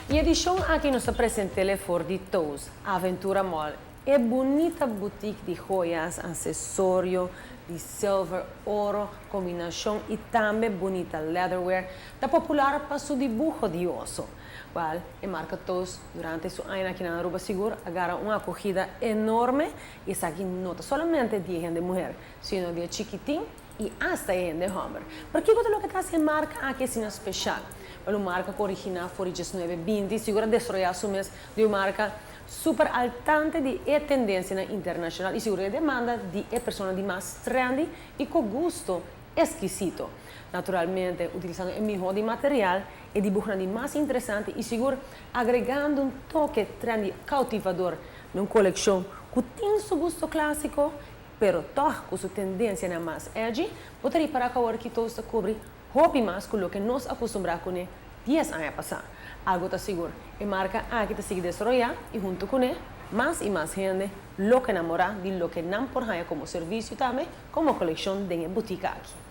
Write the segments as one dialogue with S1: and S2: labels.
S1: E edishon aki nos ta present'ele for di Toes, Aventura Mall, e bunita boutique di joyas, ansesorio di silver, oro, kombinashon i tambe bunita leatherware, ta popular pa su dibuho di oso. Wèl, e marka Toes durante su añanan aki na Aruba sigur a gara un akogida enorme i esaki no ta solamente di e hende muher, sino di e chikitin i asta e hende hòmber. Pero kiko ta loke ta hasi e marka aki asina speshal? Wèl, un marka ku originá for di diesnuebe binti sigur a desroyá su mes di un marka super altante di e tendensianan internashonal i sigur e demanda di e persona di mas trendy i ku gusto eskisito. Naturalmente, utilisando e mihó di material, e dibuhonan di mas interesante i sigur agregando un toke trendy koutivador na un kolekshon ku tin su gusto klásiko pero tòg ku su tendensianan mas edgy, bo ta ripará ku awor Kito's ta kubri hopi mas ku loke nos a kustumbrá kuné dies aña pasá. Algu ta sigur, e marka aki ta sigui desaroyá i huntu kuné, mas i mas hende lo ke namorá di loke nan por haña komo servisio tambe komo kolekshon den e butika aki.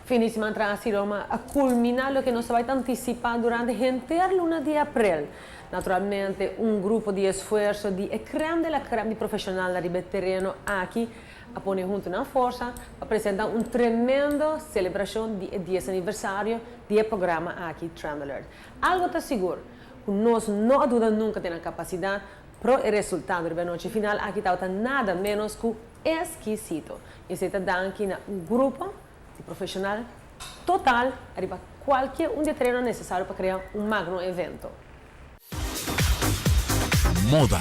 S1: Fin di siman tras Roma a kulminá loke nos tabata antisipá durante henter luna di aprel. Naturalmente un grupo di esfuerso di e krèm de la krèm di profeshonalnan riba e tereno aki a pone huntu nan forsa pa presentá un tremendo selebrashon di e dies aniversario di e programa aki Trend Alert. Algo ta sigur, ku nos no a duda nunka den nan kapasidat, pro e resultado riba e nochi final aki tabata nada ménos ku Eskisito. Esei ta danki na un grupo di profeshonal total riba kualke un di e tereno nesesario pa krea un magno evento.
S2: Moda.